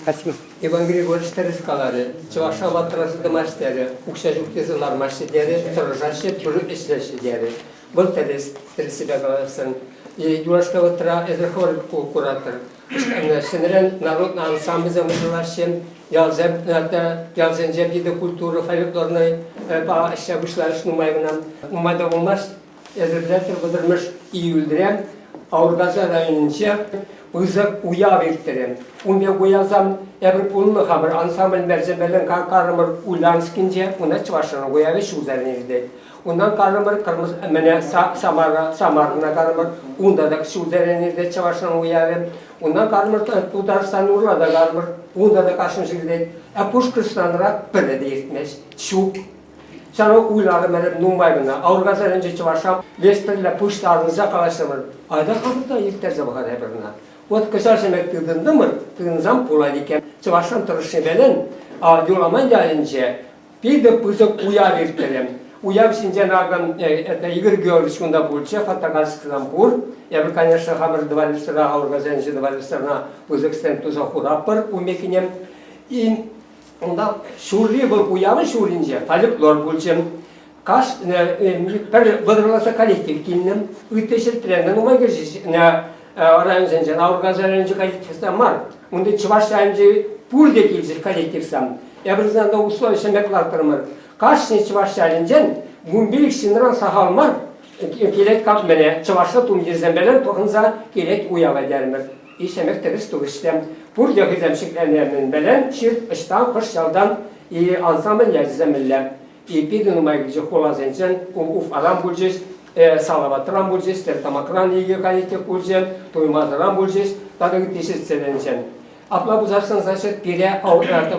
Спасибо. Иван Григорьевич тӗрӗс каларӗ. Чӑвашра ватраса тӑмасть терӗ, укҫа ҫук тесе лармаҫҫӗ терӗ, тӑрӑшаҫҫӗ, пур ӗҫлеҫҫӗ терӗ. Вӑл тӗрӗс, тӗрӗссипе каласан. Юлашки вӑхӑтра эсир хӑвӑр куратӑр. Ҫӗнӗрен народ ансамбльсем уҫӑлаҫҫӗ. Ялсем, ялсенче питӗ культура фольклорной ӗҫе пуҫларӗҫ нумай кӑна. Нумай та пулмасть, эсир пӗлетӗр, вӑтӑрмӗш июльре Аургазӑ районӗнче пысӑк уяв ирттерӗ. Ун пек уявсем эпир пулнӑ хамӑр ансамбль мерчемеллӗн карӑмӑр Ульянскинче, унта Чӑвашран уявӗ ҫулсерен иртет. Унтан карӑмӑр мӗне Самара, Самарӑна карӑмӑр, унта та ҫулсерен иртет Чӑвашран уявӗ. Унтан карӑмӑр Тутарстан урла та карӑмӑр, унта та кашни ҫул иртет. А Пушкӑртстанра пӗрре те иртмест. Ҫук. Ҫавна уйларӑм нумай кӑна. Аургазарӗнче чӑвашра леш пӗрле пуҫтарӑнса калаҫрӑмӑр. Айта хамӑр та ирттерсе пӑхар эпир ӑна. Вот кӑҫал ҫӗмӗк тытӑнтӑмӑр, тытӑнсан пулать иккен. Чӑвашран тӑрӑшнипелен Юламан ялӗнче питӗ пысӑк уяв ирттерем. Уяв ҫинчен акӑ это Игорь Георгиевич кунта пулчӗ, фотокарточкӑсем пур. Эпир, конечно, хамӑр дворецра, Аургазенчи дворецра пысӑк стенд туса хуратпӑр ун пеккине. И Унта ҫурри вӑл уявӑн ҫурринче фольклор пулчӗ. Каш пӗр вӑтӑрласа коллектив килнӗ. Ытти ҫӗртрен нумай килчӗҫ районсенчен, Аургазӑ районӗнчи коллективсем мар. Унти чӑваш районӗнчи пурте килчӗҫ коллективсем. Эпир вӗсене условисем пек лартрӑмӑр. Кашни чӑваш ялӗнчен 15 ҫынран сахал мар килет капмӗне чӑвашла тумтирсемпелен пӑхӑнса килет уява терӗмӗр. Ишемех тӗрӗс тухӑҫсем. Пурте хӑйсем ҫӗкленӗ-мӗнпелен чир ӑҫтан, хӑш ялтан и ансамбль ячӗсем мӗнле. И питӗ нумай килчӗ хуласенчен, Уфаран пулчӗҫ, Салаватран пулчӗҫ, Стерлитамакран икӗ коллектив пулчӗ, Туймазӑран пулчӗҫ тата ытти ҫӗрсенчен. Апла пулсассӑн, значит, пире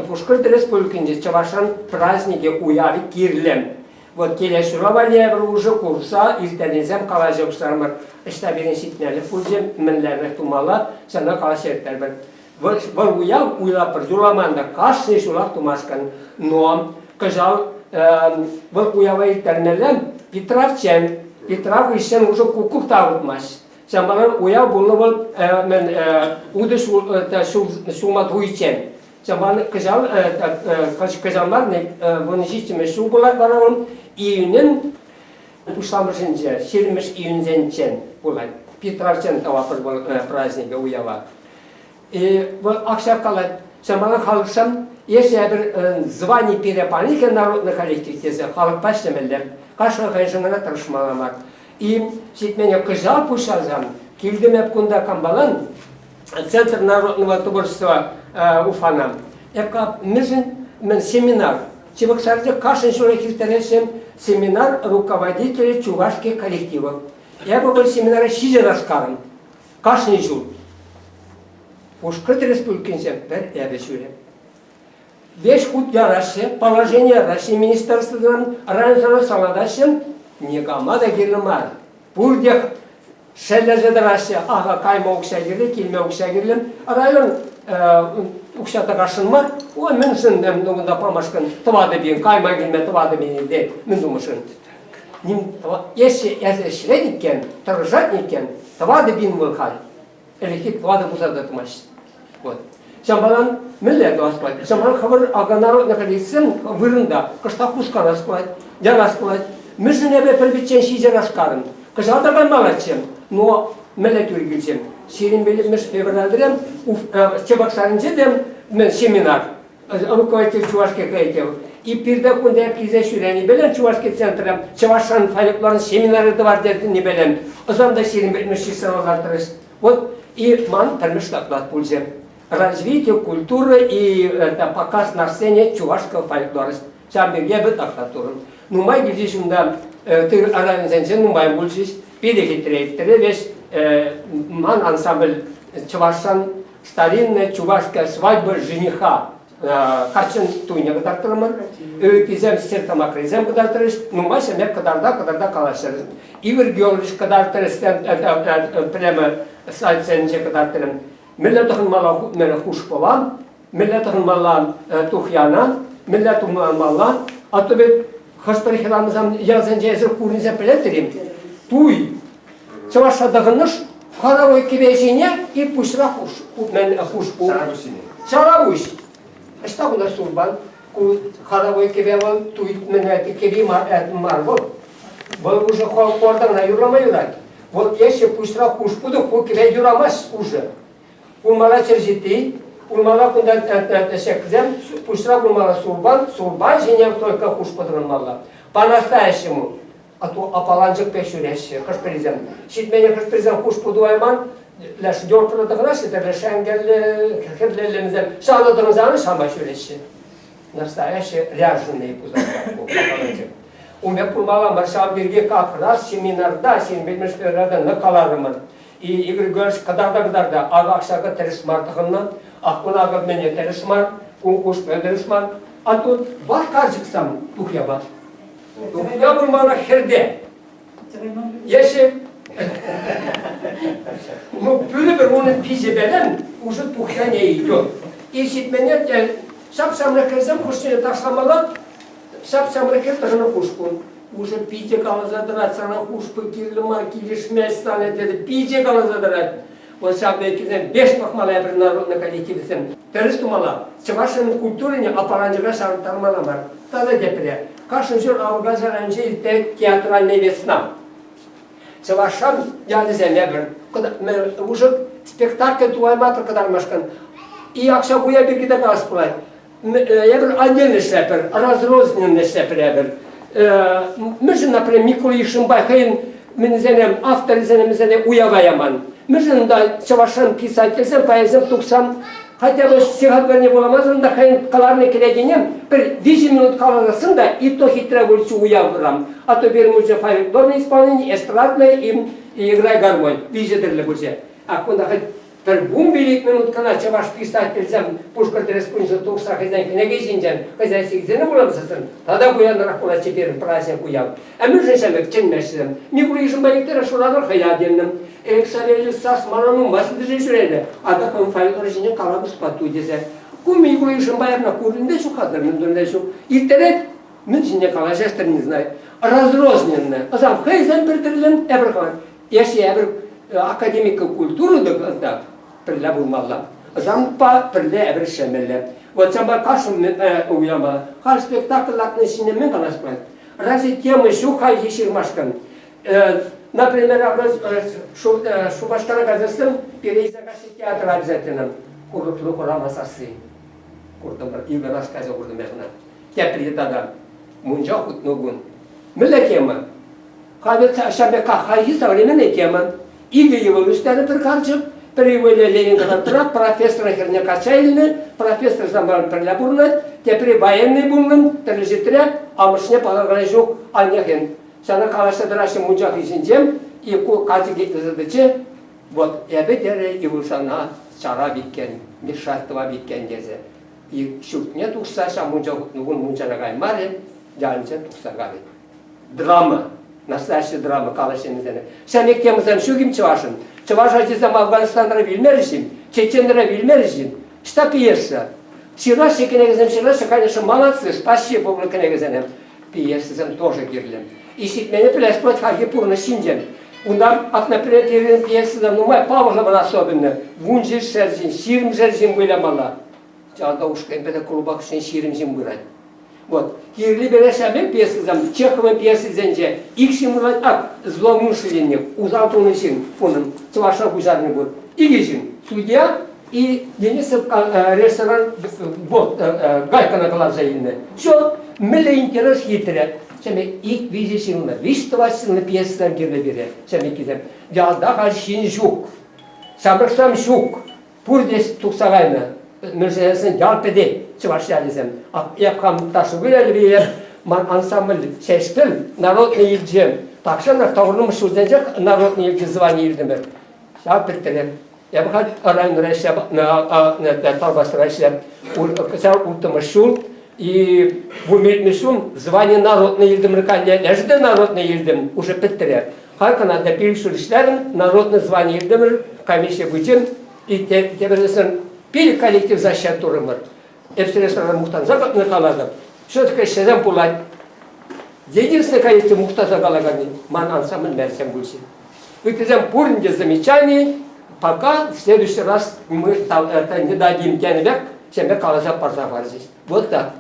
Пушкӑрт Республикинче чӑвашран праздникӗ, уявӗ кирлӗ. Вот килес ҫула валли эпир уже курса ирттернисем калаҫа пуҫларӑмӑр. Ӑҫта пирӗн ҫитмелӗх пулчӗ, мӗнлерех тумалла, ҫавна калаҫса ирттерпӗр. Вӑл, вӑл уяв уйлапӑр, юраман та кашни ҫулах тумашкӑн. Но кӑҫал вӑл уява ирттермелле Питравччен. Питрав хыҫҫӑн уже куккук та авӑтмасть. Ҫавӑнпа уяв пулнӑ вӑл мӗн утӑ ҫулма туйччен. Ҫавӑнпа кӑҫал кӑҫал мар, 17-мӗш ҫул пулать вара вӑл июнӗн пуҫламӑшӗнче, 20-мӗш июньсенчен пулать. Питравччен тӑватпӑр вӑл празднике, уява. И вӑл ак калать, ҫавӑнпа халӑхшӑн если эпир звани пире пани народный коллектив тесе халӑхпа ӗҫлемелле. Кашни хӑйшӗн кӑна тӑрӑшмалла мар. И ҫитмене кӑҫал пуҫласан килтӗм эп кунта кампалан Центр народного творчества Уфана. Эп мӗншӗн мӗн семинар. Чебоксарте кашни ҫулах ирттереҫҫӗ семинар руководителей чувашских коллективов. Эпӗ вӑл семинара ҫичӗ раз карӑм. Кашни ҫул. Пушкӑрт Республикинче пӗр эпӗ ҫӳреп. Веҫ хут яраҫҫӗ, положение Раҫҫей министерствӑсем районсене салатаҫҫӗ, никама та кирлӗ мар. Пурте шеллесе тӑраҫҫӗ. Аха, кайма укҫа кирлӗ, килме укҫа кирлӗ. Район укҫа тӑкасшӑн мар. Ой, мӗншӗн унта памашкӑн 4000, кайма килме 4000 илте, мӗн тумӑшӑн? Ним, эсӗ ӗҫлет иккен, тӑрӑшать иккен, 4000 вӑл халь. Ӗлӗкхи тӑватӑ пуса та тӑмасть. Вот. Ҫавӑнпа мӗнле тӑвас пулать? Ҫавӑнпа хӑвӑр акана илсен вырӑнта кӑштах хускалас пулать, ярас пулать. Мӗншӗн эпӗ пӗр пӗччен ҫичӗ раз карӑм? Кӑҫал та каймаллаччӗ, но мӗнле тӳр килчӗ? 25 февральре Чебоксарӗнче те мӗн семинар руководитель Чувашский коллектив. И пирте кунта килсе ҫӳренипелен Чувашский центра чӑвашран фольклорӑн семинарӗ тӑвар тенипелен ӑсан та 25 числана лартрӗҫ. Вот и ман пӗрмӗш доклад пулчӗ. Развитие культуры и это, показ на сцене чувашского фольклора. Ҫавӑн пирки эпӗ доклад турӑм. Нумай килчӗҫ унта, районсенче нумай пулчӗҫ. Питӗ хитре ирттере веҫ ман ансамбль чӑвашсан Старинная чувашская свадьба жениха каччӑн туйне кӑтартрӑмӑр. Ыттисем стерлитамакрисем кӑтартрӗҫ. Нумай ҫӗмек кӑтарта-кӑтарта калаҫрӗҫ. Игорь Георгиевич кӑтартрӗ прямо сайтсенче кӑтартрӗ. Мӗнле тӑхӑнмалла мӗнле хушпӑва, мӗнле тӑхӑнмалла тухьяна, мӗнле тумланмалла. А то ведь хӑш-пӗр хӗрарӑмсем ялсенче эсир курнисем пӗлетӗр-им? Туй Чӑвашра тӑхӑннӑш хоровой кӗве ҫине и пуҫра хушпу. Ҫарапуҫ. Ӑҫта кунта сурпан? Ку хоровой кӗве вӑл туй мӗн кӗви мар, мар вӑл. Вӑл уже хорта юрлама юрать. Вӑл теҫҫӗ пуҫра хушпу ку кӗве юрамасть уже. Пулмалла чӗрҫитти, пулмалла кунта ҫаксем, пуҫра пулмалла сурпан, сурпан ҫине только хушпу тӑхӑнмалла. По-настоящему. А то апаланчӑк пек ҫӳреҫҫӗ хӑш-пӗрисем. Ҫитмене хӑш-пӗрисем хушпу тӑвайман, леш ёлкӑна тӑхӑнаҫҫӗ, тӗрлӗ шӗнкӗрлӗ, хӗрлӗллӗ ҫавна тӑхӑнсан шама ҫӳреҫҫӗ. Настоящие ряженые апаланчӑк. Ун пек пулмалла мар, ҫав пирки как раз семинарта, ҫирӗмпӗмӗш февральта каларӑмӑр. И Игорь Григорьевич кӑтарта-кӑтарта, акӑ ҫакӑ тӗрӗс мар тӑхӑннӑ, ак кун акӑ мӗне тӗрӗс мар, ку хушпа тӗрӗс мар. А тут ват карчӑксам тухьяпа. Тухья пулмана хӗрте. Если ну, пӳлӗпӗр унӑн пичӗпелен уже тухья не идет. И ҫитменне ҫап-ҫамрӑк хӗрсем хушшине ташламалла, ҫап-ҫамрӑк хӗр тӑхӑнӑ хушпун. Уже пичӗ каласа тӑрать, сана хушпу кирлӗ мар, килӗшмест сана тесе пичӗ каласа тӑрать. Вӑл ҫав пеккисем беш пӑхмалла эпир народный коллективсем. Тӗрӗс тумалла. Чӑвашӑн культурине аппаранчӑка ҫавӑрттармалла мар. Тата тепре. Кашни ҫул Август айӗнче иртет театральная весна. Чӑвашран ялӗсем эпир уже спектакль тувайматӑр кӑтармашкӑн. И акҫа куя пирки те калас пулать. Эпир отдельно ӗҫлепӗр, разрозненно ӗҫлепӗр эпир. Мӗншӗн, например, Микула Ишимбай хӑйӗн мӗнсене, авторӗсене мӗнсене уява яман? Мӗншӗн унта чӑвашран писательсем, поэтсем тухсан хотя бы стихотворение вуламасан та хӑйӗн кӑларнӑ кӗнекине пӗр виҫӗ минут каласассӑн та и то хитре пулчӗ уявран. А то пирӗн уже фольклорное исполнение, эстрадное и играй гармонь. Виҫӗ тӗрлӗ пулчӗ. А кунта хоть Пӗр вунпилӗк минут кӑна чӑваш писательсем Пушкӑрт Республикинче тухса хӑйсен кӗнеки ҫинчен хӑйсен сиксене вуламасассӑн тата пуянрах пулатчӗ пирӗн праздник уяв. Ӗмӗршӗн ҫамрӑк чӗнмеҫҫӗ. Микула Ишимбай Викторов Шуратӑл хӑя тенӗ. Элексавелий Сас мана нумай сӗтӗрсе ҫӳренӗ. Ата хӑйӗн фольклор ҫине калавӑспа ту тесе. Ку Микула Ишимбаевна курнипе ҫук-ха мӗн тунӑ ҫук. Ирттерет, мӗн ҫине калаҫас-тӑр не знаю. Разрозненная. Ӑсам хӑйсем пӗр тӗрлӗн, эпӗр хӑван. Если эпир академика культура та пӗрле пулмалла. Ӑсанпа пӗрле эпир ӗҫлемелле. Вот ҫавӑнпа кашни уяма, халь спектакль лартни ҫине мӗн калас пулать? Разве тема ҫук хальхи ҫырмашкӑн? Например, Шупашкара кайсассӑн пире илсе каҫҫӗ театра обязательно. Курӑклӑ хурама сасси. Куртӑмӑр, икӗ раз кайса куртӑм эп ӑна. Тепри тата мунча хутнӑ кун. Мӗнле тема? Халӗ ҫав пек хальхи современная тема. Икӗ ывӑл ӳстернӗ пӗр карчӑк. Пӗр ывӑлӗ Ленинградра профессорӑн хӗрне качча илнӗ. Профессор санпа пӗрле пурӑнать. Тепри военный пулнӑ. Тӗрлӗ ҫӗртре амӑшне палӑркалас ҫук аннехӗн. Ҫавна калаҫса тӑраҫҫӗ мунча хыҫӗнче. И ку карчӑк итлесе тӑчӗ. Вот эпӗ терӗ ывӑл сана чарап иккен, мешать тӑвап иккен тесе. И ҫуртне тухса ҫав мунча хутнӑ кун мунчана каймарӗ, ялӗнчен тухса кайрӗ. Драма. Настоящая драма калаҫҫӗ Ҫав пек темӑсем ҫук-им чӑвашӑн? Чӑваш ачисем Афганистанра вилмерӗҫ-им? Чеченре вилмерӗҫ-им? Ӑҫта пьеса? Ҫыраҫҫӗ кӗнекесем, ҫыраҫҫӗ, конечно, молодцы, спасибо пулнӑ кӗнекесене. Пьесӑсем тоже кирлӗ. И ҫитмене пӗлес пулать хальхи пурнӑҫ ҫинчен. Унта, ак, например, пирӗн пьесӑсем нумай, Павловӑн особенно, вунҫичшер ҫын, ҫирӗмшер ҫын вылямалла. Ялта ушкӑнпа клуба хыҫҫӑн 20 ҫын пырать. Вот. Кирлӗ перешеме пьесӑсем, Чеховӑн пьесисенче ик ҫын пулать, ак, злоумышленник, усал тунӑ ҫын, унӑн чӑвашла куҫарнӑ пур. Икӗ ҫын, судья и Денисов ресторан вот, гайкӑна кӑларса илнӗ. Все, мӗнле интерес хитрӗ. Ҫемье ик виҫӗ ҫынлӑ, виҫ тӑват ҫынлӑ пьесӑсем кирлӗ пире, ҫемьекисем. Ялта халь ҫын ҫук, ҫамрӑксем ҫук. Пурте тухса кайнӑ. Мӗншӗн ял пӗтет чӑваш ялӗсем. Эп хам ташӑ ялӗпе ман ансамбль Ҫеҫпӗл народный илчӗ. Тахҫанах таврӑнмӑш ҫулсенчех народный илчӗ звание илтӗмӗр. Ҫав пӗттерем. Эп халь районра ӗҫлеп, Талпасра ӗҫлеп. Ҫав улттӑмӗш ҫул и вунпилӗкмӗш ҫул звание народный илтӗмӗр калле. Лешӗ те народный илтӗм, уже пӗттере. Халь кӑна та пилӗк ҫул ӗҫлерӗм, народное звание илтӗмӗр, комиссия пычӗ. И тепӗр пилӗк коллектив защита турӑмӑр. Эп сире сана мухтанса калатӑп. Все-таки ӗҫлесен пулать. Единственный коллектив мухтаса калаканни ман ансамбль мэрсем пулчӗ. Ыттисем пурин те замечаний, пока в следующий раз мы это не дадим тенӗ пек. Ҫемье каласа парса хӑварчӗҫ. Вот так.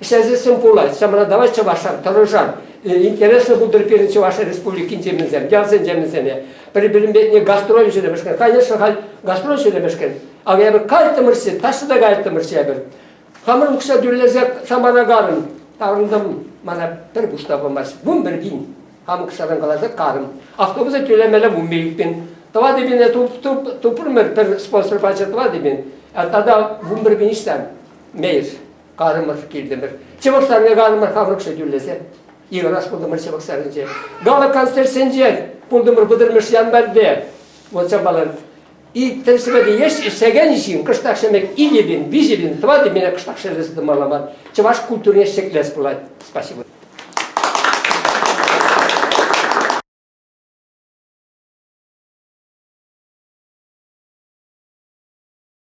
Ӗҫлесессӗн пулать. Ҫамра давай чӑвашан, тӑрӑшан. Интереслӗ пултӑр пирӗн Чӑваш Республикинче мӗнсем, ялсенче мӗнсене. Пӗр-пӗринпе гастроль ҫӳремешкӗн. Конечно, халь гастроль ҫӳремешкӗн. Ак эпир кайттӑмӑрччӗ, таҫта та кайттӑмӑрччӗ эпир. Хамӑр укҫа тӳлесе Самара карӑм. Таврӑнтӑм, мана пӗр пус та памасть. 11 пин. Хам укҫаран каласа карӑм. Автобуса тӳлемелле 15 пин. 4 пине тупрӑмӑр, пӗр спонсор пачӗ 4 пин. Тата 11 пин ӗҫсем. Мейӗр, карӑмӑр, килтӗмӗр. Чӑвашсарне карӑмӑр хамӑр укҫа тӳлесе. Йывӑрас пултӑмӑр Чӑвашсарӗнче. Гала-концертсенче пултӑмӑр вӑтӑрмӗш январьте. Вот ҫапла И тӗрӗсӗпе еш ӗҫлекен ҫын кӑштах ҫемек 2 пин, 3 пин, 4 пине кӑштах шеллесе тӑмалла мар. Чӑваш культурине ҫӗклес пулать. Спасибо.